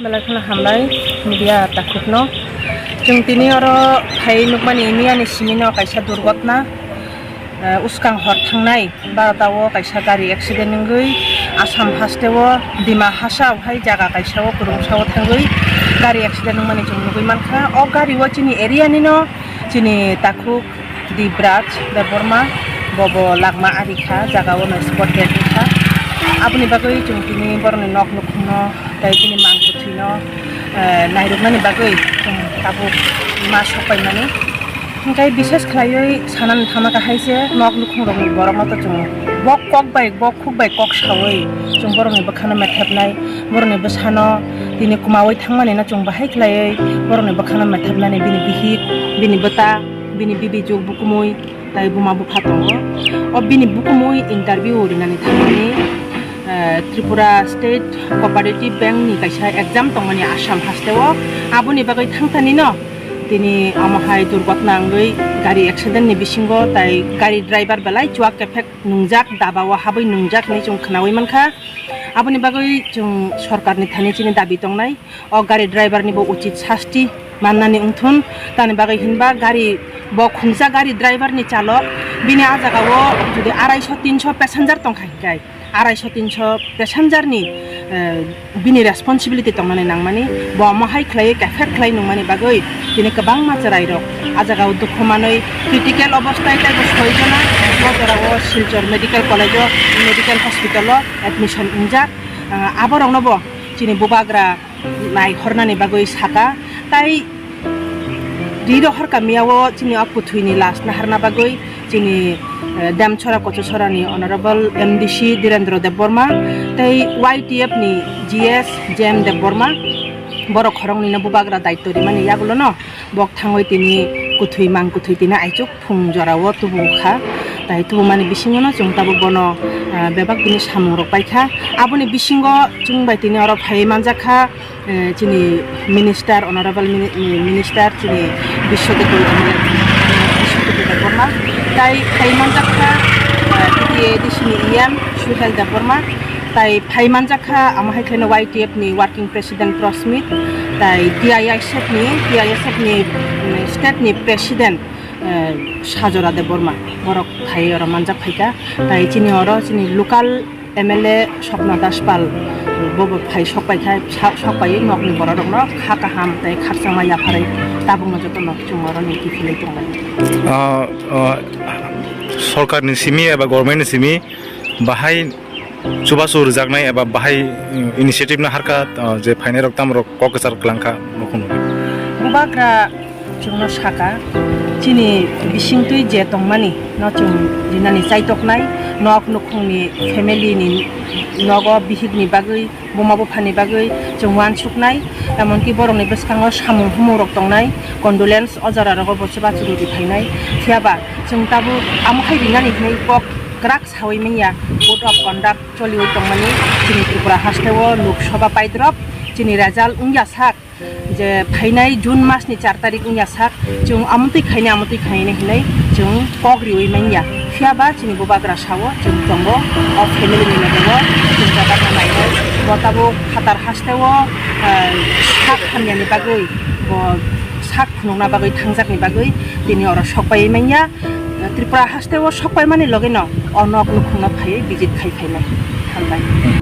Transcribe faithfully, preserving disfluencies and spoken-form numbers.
Belai kheno hambai media takhukno. Chwng tini oro phai nukmani miyani simino kaisa durgotna, eh, uskang hor thangnai barota o kaisa gari accident wngwi Assam haste o Dima Hasao hai jaga kaisa o kwrwngsa o thangwi gari accident wngmani chwng nugwi mankha. O gari o chini area nino chini takhuk Dibraj Debbarma, bo bo langma ari kha, jaga o no spot dead wngkha. Aboni bagwi chwng tini borokni nok nukhungno tei bini mang kwthwino, eh, nairwknani bagwi chwng tabuk ma sok paimani. Hwnkhe bises khlaiwi sanani thangma kha hai se nok nukhungrokni borokno to chwng bok kok bai bok khuk bai kok saui chwng borokni bwkhano methepnai, borokni bwsano tini kwmaui thangmani no chwng bahai khlaiwi borokni bwkhano methepnani bini bihik, bini bwta, bini bibi juk bukumui tei buma bupha tongo. O bini bukumui interview rinani thangmani, eh, Tripura State Cooperative Bank ni kaisa exam tongmani Assam haste o, aboni bagwi thangthani no tini omo hai durgotna wngwi gari accident ni bisingo tei gari driver belai chuak kephek nungjak, daba o habwi nungjak hinwi chwng khwnaui mankha. Aboni bagwi chwng sorkarni thani chini dabi tongnai, o gari driver ni bo uchit sasti mannani wngthun. Tamni bagwi hinba gari bo khungsa gari driver ni chalok, bini a jaga o jodi araiso tinso passenger tongkha hinkhe, araiso tinso passenger ni, eh, bini responsibility tongnani nangmani, bo omo hai khlaiwi kefek khlai nungmani bagwi tini kwbangma chwrairok a jaga o dukhu manwi critical obosthai tei bo soi jona bo jora o Silchar Medical College o, Medical Hospital o admission wngjak. Ah, aborokno bo chini bubagra naihornani bagwi saka, tai Ri rohor kamiyao chini o kwthwini lash naharna bagwi chini, eh, Demchora Kochasora ni Honorable M D C Direndra Debbarma tei Y T F ni G S Jem Debbarma borok khoroknwino bubagra daityo rimani yagulono bok thangwi tini kwthwi mang kwthwi tini aichuk phung jorao tubu kha. Tai tubumani bisingono chwng tabuk bono, ah, bebak bini samungrok paikha. Aboni bisingo chwng bai tini oro phaiwi manjakha, eh, chini minister, honorable mini-, eh, minister, chini Biswakito M L A, Biswakito Debbarma, tai phai manjakha, eh, T T A D C ni E M Suhel Debbarma, tai phai manjakha, amo hai khlaino Y T F ni working president Prosmit, tai T I S F ni, T I S F ni, mm, state ni president, eh, Sajora Debbarma, borok phai oro manjak phaikha, tai chini oro chini local M L A Swapna Das Pal, bobo phai sok pai kha, sa-, sok paiwi nokni bororokno kha kaham tei khakchangma yapharwi tabukno jotono chwng oroni kiphilwi tonglai. Ah, ah, sorkarni simi eba government ni simi bahai chubachu rwjaknai eba bahai, mm, initiative no harkha, ah, je phainairok tamrok kok kwchar kwlangkha nukhung. Bubagra chwngno saka, chini bisingtwi je tongmani no chwng rinani chaitoknai, nok nukhungni family ni nogo bihikni bagwi, buma buphani bagwi chwng uansuknai, emonki borokni bwskango samung humung rok tongnai, condolence o jora rogo bo chubachu rwdi phainai. Phiyaba chwng tabuk amo hai rinani hinwi kok kwrak saui manya, code of conduct choliui tongmani chini Tripura hasteo Lok Sabha paidrop chini result wngya sak. Je phainai June mas ni char tarik wngya sak, chwng amotwi khainai, amotwi khainai hinwi chwng kok riwi manya. Phiya ba chini bubagra sao chwng tongo, o family ni loge o chwng jaga nainai. Bo tabuk phatar hasteo, eh, sak hamya ni bagwi, bo sak phunukna bagwi, thangjak ni bagwi tini oro sok paiwi manya. Tripura hasteo sok paimani loge no o nok nukhungno phaiwi visit khai phainai. Hambai.